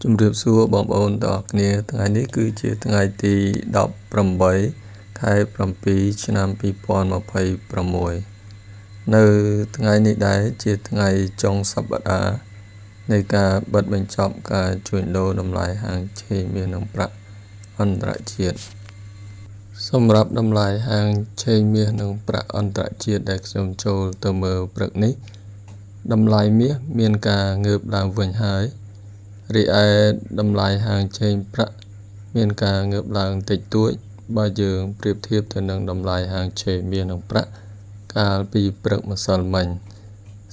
ជំរាបសួរបងប្អូនទាំងអស់គ្នាថ្ងៃនេះគឺជាថ្ងៃទី18ខែ7ឆ្នាំ2026នៅថ្ងៃនេះដែរជាថ្ងៃចុងសប្តាហ៍នៃការបិទបញ្ចប់ការជួញដូរតម្លៃហាងឆេងមាសនិងប្រាក់អន្តរជាតិសម្រាប់តម្លៃហាងឆេងមាសនិងប្រាក់អន្តរជាតិដែលខ្ញុំចូលទៅមើលព្រឹកនេះតម្លៃមាសមានការងើបឡើងវិញហើយរីឯតម្លៃហាងឆេងប្រាក់មានការងើបឡើងតិចតួចបើយើងប្រៀបធៀបទៅនឹងតម្លៃហាងឆេងមាសនិងប្រាក់កាលពីព្រឹកម្សិលមិញ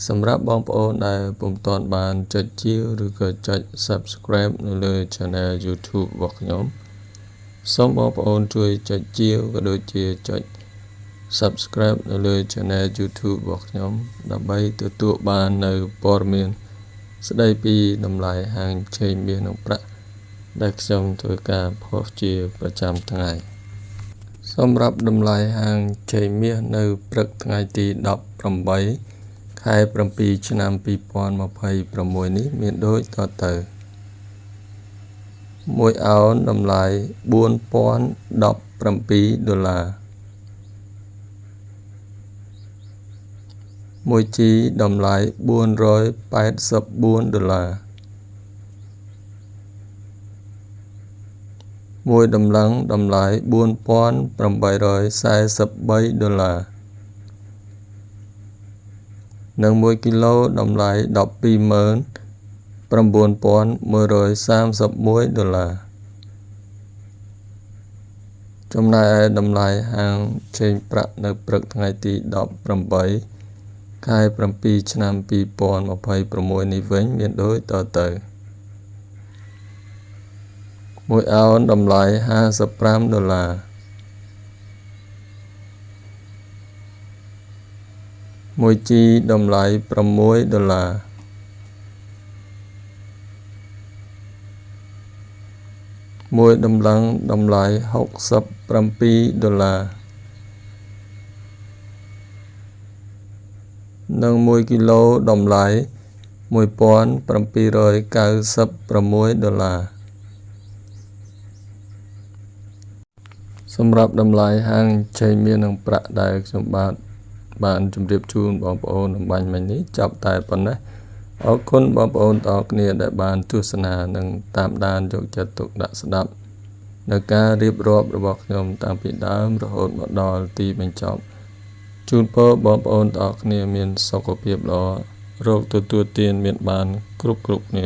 សម្រាប់បងប្អូនដែលពុំទាន់បានចុចជាវឬក៏ចុច Subscribe នៅលើ Channel YouTube របស់ខ្ញុំសូមបងប្អូនជួយចុចជាវក៏ដូចជាចុច Subscribe នៅលើ Channel YouTube របស់ខ្ញុំដើម្បីទទួលបាននៅព័ត៌មានស្ដីពីតម្លៃហាងឆេងមាសនិងប្រាក់ដែលខ្ញុំធ្វើការផុសជាប្រចាំថ្ងៃសម្រាប់តម្លៃហាងឆេងមាសនៅព្រឹកថ្ងៃទី18ខែ7ឆ្នាំ2026នេះមានដូចតទៅ1អោនតម្លៃ4017ដុល្លារ1ជីតម្លៃ484ដុល្លារមួយតម្លឹងតម្លៃ4843ដុល្លារនិង1គីឡូតម្លៃ129,131ដុល្លារចំណែកឯតម្លៃហាងឆេងប្រាក់នៅព្រឹកថ្ងៃទី18ខែ7ឆ្នាំ2026នេះវិញមានដូចតទៅ1អោនតម្លៃ55ដុល្លារ1ជីតម្លៃ6ដុល្លារមួយតម្លឹងតម្លៃ67ដុល្លារនិង1គីឡូតម្លៃ1796ដុល្លារសម្រាប់តម្លៃហាងឆេងមាសនិងប្រាក់ដែលខ្ញុំបាទបានជម្រាបជូនបងប្អូនអំបញ្ញមិញនេះចាប់តែប៉ុណ្ណេះអរគុណបងប្អូនទាំងអស់គ្នាដែលបានទស្សនានិងតាមដានយកចិត្តទុកដាក់ស្ដាប់នៅការរៀបរាប់របស់ខ្ញុំតាំងពីដើមរហូតមកដល់ទីបញ្ចប់ជូនពរបងប្អូនទាំងអស់គ្នាមានសុខភាពល្អរោគទទួលទានមានបានគ្រប់គ្នា